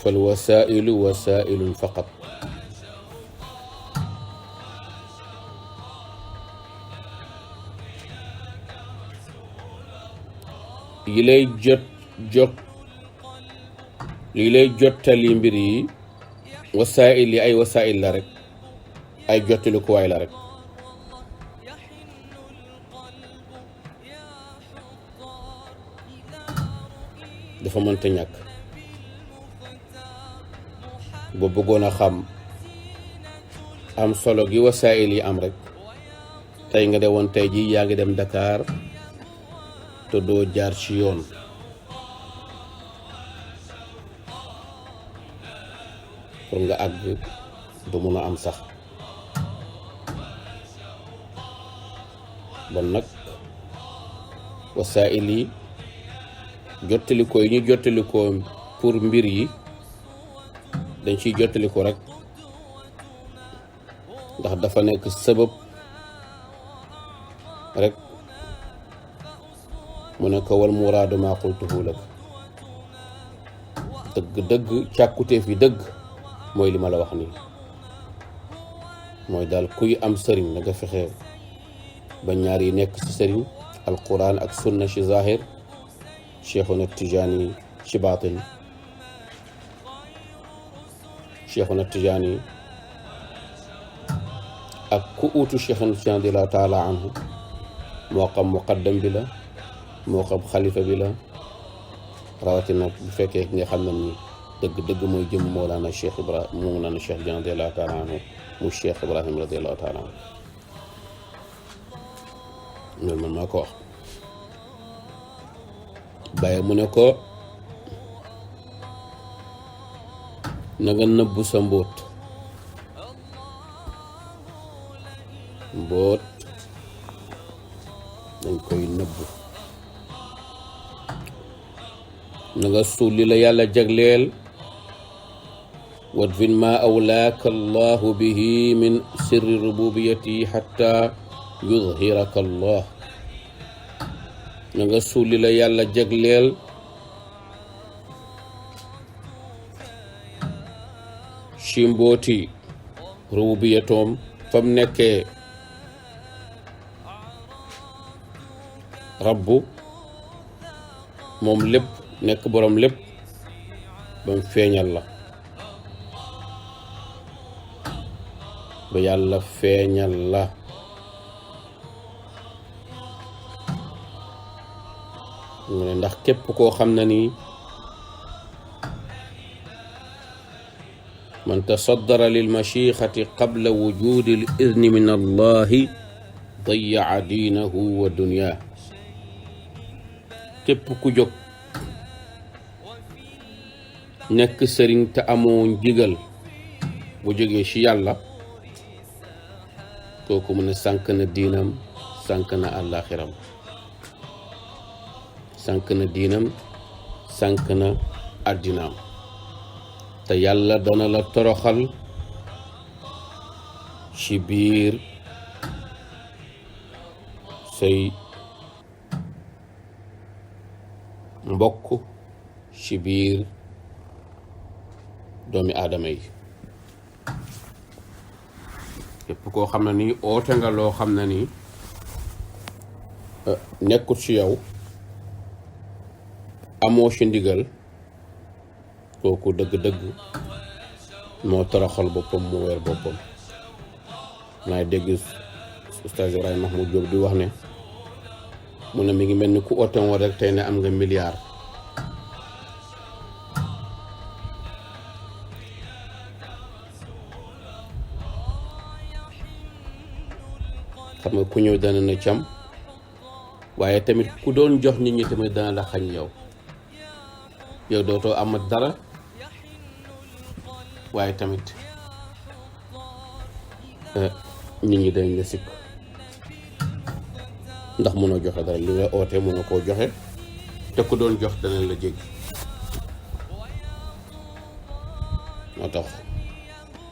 fal wasailu wasailun faqat. yi lay jottali mbir yi wasail yi ay wasail la rek, ay jottali ko waay la rek. dafa mënta ñàkk. boo bëggoon a xam am solo gi wasail yi am rek, tey nga de woon tey ji yaa ngi dem Dakar te doo jaar ci yoon, pour nga àgg du mun a am sax. bon nag wasail yi jottalikoo yi ñu jottalikoo pour mbir yi dañ ciy jottalikoo rek ndax dafa nekk sabab rek. mu ne ko wal muraadu maa qultuhu lak, dëgg càkkutéef yi dëgg mooy li ma la wax nii. mooy daal kuy am sëriñ na nga fexe ba ñaar yi nekk ci sëriñ, alquran ak sunna ci zahir, cheikhuna tijaani ci baatin. cheikhuna tijaani ak ku uutu cheikhuna tijaani radiyallahu taala anhu, moo xam muqaddam bi la moo xam xalifa bi la, rawatina bu fekkee nga xam ne ni dëgg mooy jëm Mawlana Cheikh Ibrahim, Mawlana Cheikh radiyallahu taala anhu, mu Cheikh Ibrahim radiyallahu taala anhu. loolu man maa ko wax. Baye mu ne ko na nga nëbbu sa mbóot dañ koy nëbbu. na nga suul li la yàlla jagleel, wadfin ma awlaaka allahu bihi min sirri rububiyati xatta yudhiraka allah. na nga suul li la yàlla jagleel ci mbooti rububiyatoom fam nekkee rabbu, moom lépp nekk boroom lépp, ba mu feeñal la, ba yàlla feeñal la. mu ne ndax képp koo xam na ni man tasaddara lil mashixati qabla wujudi l idni min allahi dayaa diinahu wa dunya. képp ku jóg nekk sëriñ te amoo ndigal bu jógee ci yàlla, kooku mu ne sànk na diinam, sànk na àllaaxiram. sànk na diinam, sànk na àddinaam. te yàlla dana la toroxal ci biir say mbokk, ci biir doomi aadama yi. képp koo xam ne nii oote nga loo xam ne nii nekkut ci yow, amoo ci ndigal, kooku dëgg-dëgg moo toroxal boppam, mu weer boppam. maay dégg Oustaz Ibrahima Mahmoud Diop di wax ne, mu ne mi ngi mel ni ku oote woon rek tey ne am nga milliard. xam nga ku ñëw dana na cam, waaye tamit ku doon jox nit ñi tamit dana la xañ yow dootoo amat dara, waaye tamit nit ñi dañ la sikk ndax mënoo joxe dara. li nga oote mënoo koo joxe, te ku doon jox dana la jéggi. moo tax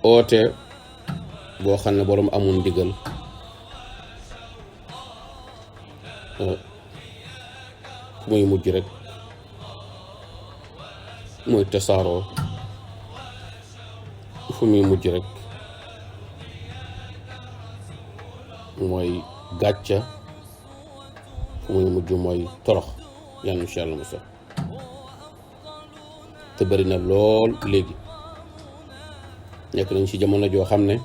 oote boo xam ne boroom amul ndigal muy mujj rek mooy tasaaroo fu muy mujj rek mooy gàcca, fu muy mujj mooy torox. yàlla incha allah musal. te bëri na lool léegi, nekk nañ ci jamono joo xam ne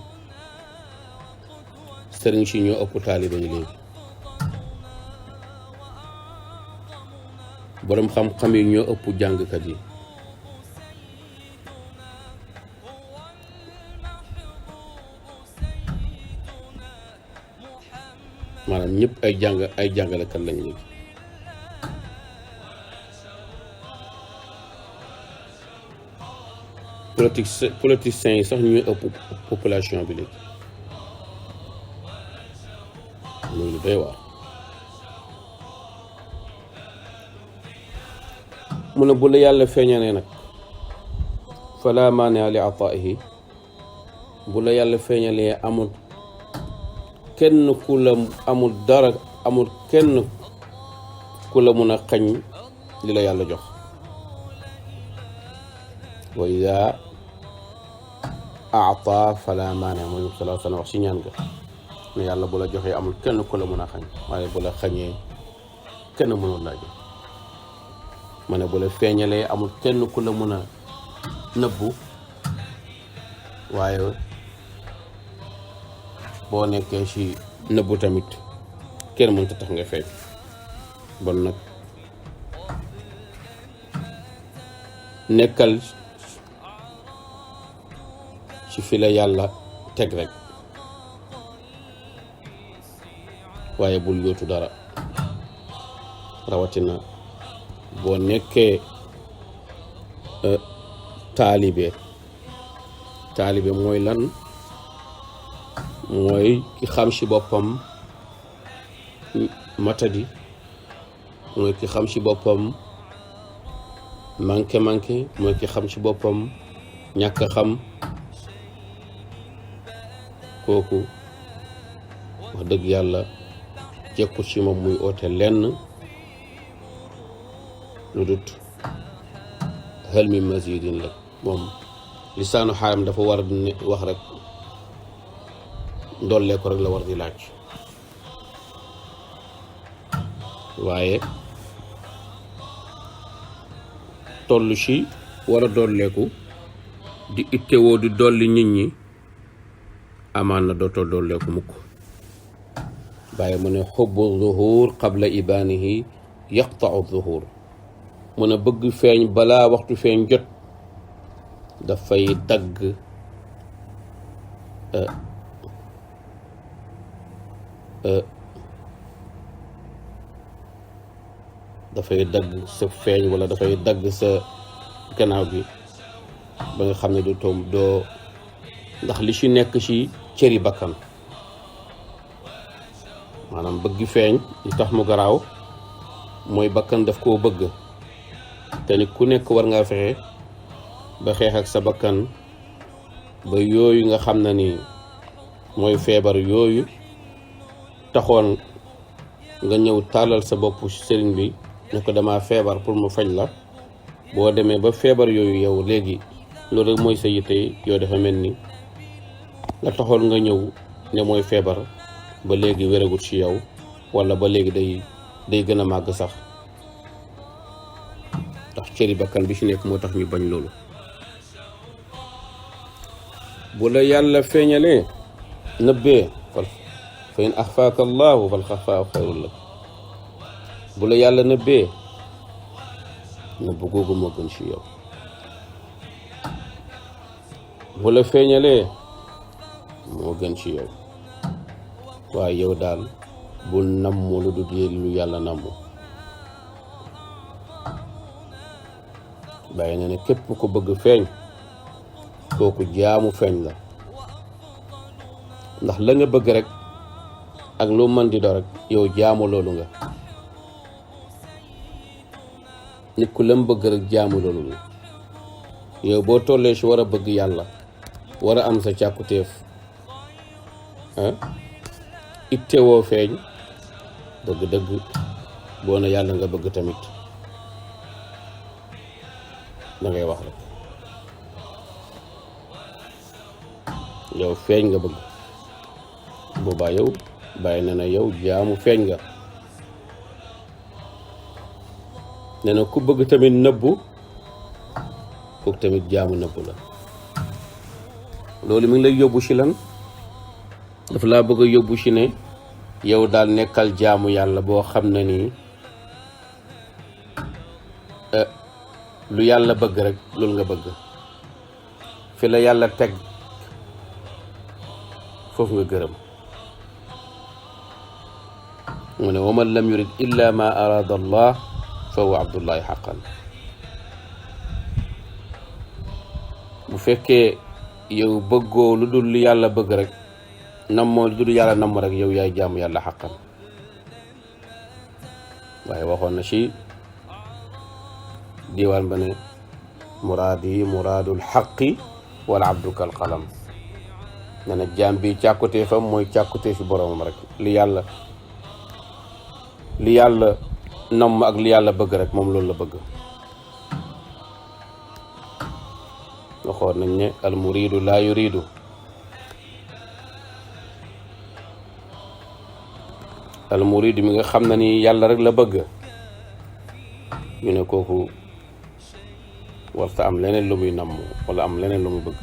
sëriñ si ñoo ëpp taaliba yi léegi, boroom xam-xam yi ñoo ëpp jàngkat yi. maanaam ñëpp ay jàngalekat lañ léegi. politiciens yi sax ñuy ëpp population bi léegi. muy lu doy waar. mu ne bu la yàlla feeñalee nag fala maania li ataihi, bu la yàlla feeñalee amul kenn ku la amul dara, amul kenn ku la mun a xañ li la yàlla jox. wa ida ata fala maania, mooy sallallahu alayhi wa sallam wax si ñaan ga ne yàlla bu la joxee amul kenn ku la mun a xañ, waaye bu la xañee kenn mënul laa jox. ma ne bu la feeñalee amul kenn ku la mun a nëbbu, waaye boo nekkee ci nëbbu tamit kenn mënta tax nga feeñ. bon nag nekkal ci fi la yàlla teg rek, waaye bul yóotu dara, rawatina boo nekkee taalibe mooy lan? mooy ki xam ci boppam matadi, mooy ki xam ci boppam manqué mooy ki xam ci boppam ñàkk a xam. kooku wax dëgg yàlla jekku ci moom muy oote lenn lu dut hal min mazidin la. moom lisaanu xaalam dafa war di wax rek, ndollee ko rek la war di laaj. waaye toll ci war a dolleeku di ittewoo di dolli nit ñi, amaan na dootoo dolleeku mukk. bàyyi mu ne xubbu zuhur qabla ibaanihi yaqta'u zuhur. mu ne bëgg feeñ balaa waxtu feeñ jot dafay dagg sa feeñ, wala dafay dagg sa gannaaw bi ba nga xam ne doo ndax li ci nekk ci cëri bakkan. maanaam bëgg feeñ li tax mu garaaw mooy bakkan daf koo bëgg, te ni ku nekk war ngaa fexe ba xeex ak sa bakkan ba yooyu nga xam na ni mooy feebar yooyu taxoon nga ñëw tàllal sa bopp sëriñ bi ne ko dama feebar pour mu faj la. boo demee ba feebar yooyu yow léegi loolu rek mooy sa yitte, yow dafa mel ni la taxoon nga ñëw ne mooy feebar ba léegi wéragut ci yow, wala ba léegi day gën a màgg sax. ndax cëri bakkan bi ci nekk moo tax ñu bañ loolu. bu la yàlla feeñalee nëbbee fa in axfaaka allahu fal xafaa xayrun lak. bu la yàlla nëbbee nëbb googu moo gën ci yow. bu la feeñalee moo gën ci yow, waaye yow daal bul namm lu dul lu yàlla namm. bàyyi na ne képp ko bëgg feeñ kooku jaamu feeñ la. ndax la nga bëgg rek ak lu mën di do rek yow jaamu loolu nga. nit ku lam bëgg rek jaamu loolu nga. yow boo tollee ci war a bëgg yàlla, war a am sa càkkutéef, ittewoo feeñ, dëgg-dëgg boo na yàlla nga bëgg tamit da ngay wax rek. yow feeñ nga bëgg. boobaa yow bàyyi na na yow jaamu feeñ nga. nee na ku bëgg tamit nëbbu kooku tamit jaamu nëbbu la. loolu mi ngi lay yóbbu ci lan, dafa laa bëgg a yóbbu ci ne yow daal nekkal jaamu yàlla boo xam ne nii lu yàlla bëgg rek loolu nga bëgg. fi la yàlla teg foofu nga gërëm. mu ne wa man lam yurid illa ma arada allah fa huwa abdullahi xaqan. bu fekkee yow bëggoo lu dul yàlla bëgg rek, nammoo lu dul yàlla namm rek, yow yaay jaamu yàlla xaqan. waaye waxoon na ci diwaan ba ne muraadi muraadul xaqi wal abdu kal qalam. nee na jaam bi càkkutee fam mooy càkkutee fi boromam rek. li yàlla namm ak li yàlla bëgg rek moom loolu la bëgg. waxoon nañ ne al muridu laa yuridu. al muridu mi nga xam na ni yàlla rek la bëgg, ñu ne kooku warta am leneen lu muy namm wala am leneen lu muy bëgg.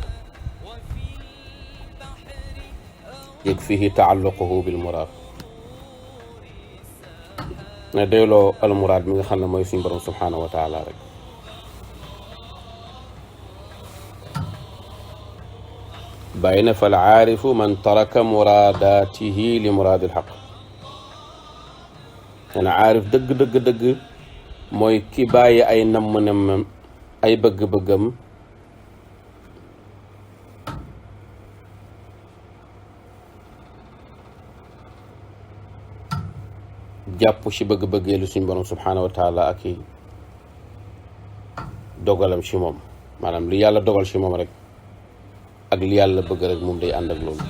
yëg fihi taalluquhu bil muraad. ne doyloo al muraad mi nga xam ne mooy suñu borom subhanahu wa taala rek. bàyyi na fal aarifu man taraka muraadaatihi li muraadil xaq. nee na aarif dëgg mooy ki bàyyi ay namm-nammam ay bëgg-bëggam jàpp ci bëgg-bëggeelu suñ borom subhanahu wa taala ak i dogalam ci moom. maanaam li yàlla dogal ci moom rek ak li yàlla bëgg rek moom day ànd ak loolu.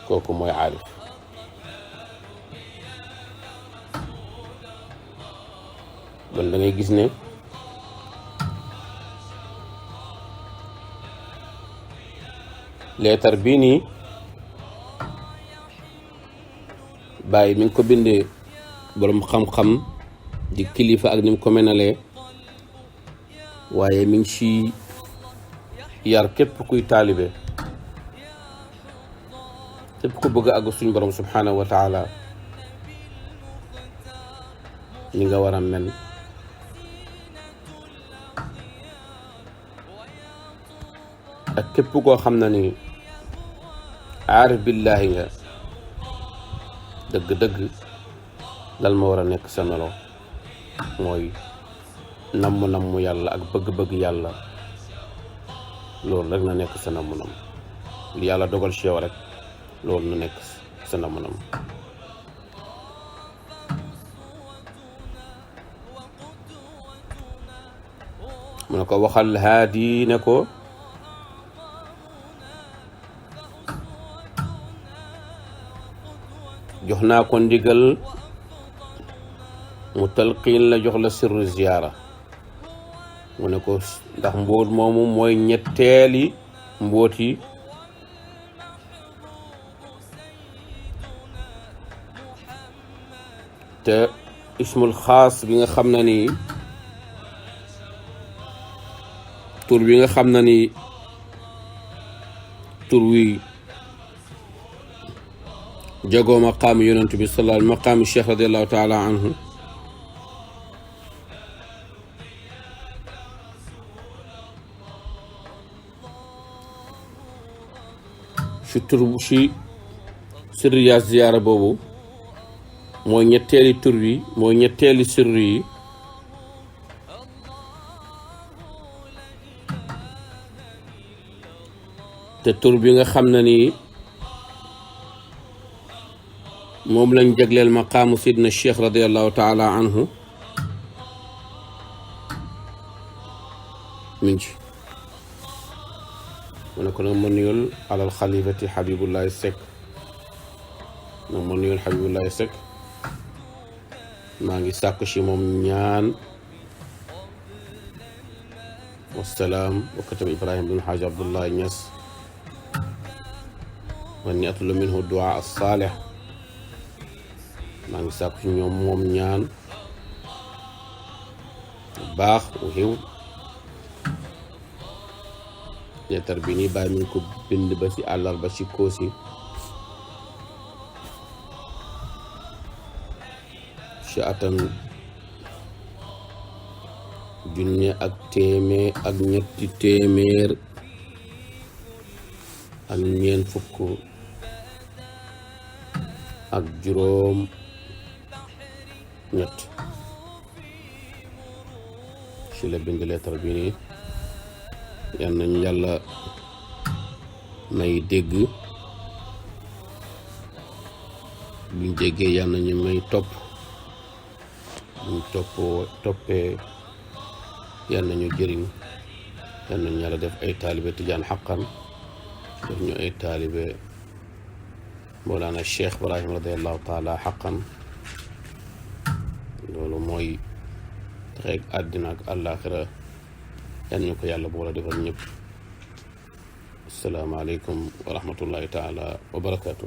kooku mooy aarif. kon da ngay gis ne leetar bii nii Baay mi ngi ko bindee boroom xam-xam di kilifa ak ni mu ko menalee, waaye mi ngi ci yar képp kuy taalibe, képp ku bëgg a àgg suñ borom subhanahu wa taala ni nga war a mel. ak képp koo xam na ni aarif billaahi nga dëgg-dëgg, dal ma war a nekk sa melo mooy namm yàlla ak bëgg-bëgg yàlla. loolu rek na nekk sa namm-namm. li yàlla dogal ci yow rek loolu na nekk sa namm-namm. mu ne ko waxal haadi ne ko jox naa ko ndigal mu talqiin la jox la sirru ziyaara. mu ne ko ndax mbóot moomu mooy ñetteeli mbóot yi te ismul xaas bi nga xam na ni tur bi nga xam na ni tur wi jagoo maqaami yonent bi sallallahu maqaami cheikh radiallahu taala anhu ci tur ci sirriya ziyaara boobu mooy ñetteeli tur yi mooy ñetteeli sirru yi. te tur bi nga xam na ni moom lañ jagleel maqaamu sidna cheikh radiallahu taala anhu min ci. mu ne ko nag ma nuyul alal xalifati Habibullahi Seck, nag ma nuyul Habibullahi Seck, maa ngi sàkk ci moom ñaan wassalaam wa kataba Ibrahima bin Xaaji Abdullahi Ñas wa ni atlu minhu duaa as-saalih. maa ngi sàkku ci ñoom moom ñaan bu baax bu xiw. leetar bi nii bàyyi mi ngi ko bind ba ci àllarba ci Koosi ci atam junne ak téeméer ak ñetti téeméer ak ñeent fukk ak juróom ñett ci la bind leetar bi nii. yal nañu yàlla may dégg buñ déggee yal nañu may topp buñ toppee yal nañu jëriñ. yal nañu yàlla def ay taalibe tijaan xaqan, def ñu ay taalibe Mawlana Cheikh Ibrahim radiallahu taala xaqan. loolu mooy texeeg àddina ak àllaaxira. yal nañu ko yàlla boole defal ñëpp. asalaamaaleykum wa rahmatullahi taala wa barakaatu.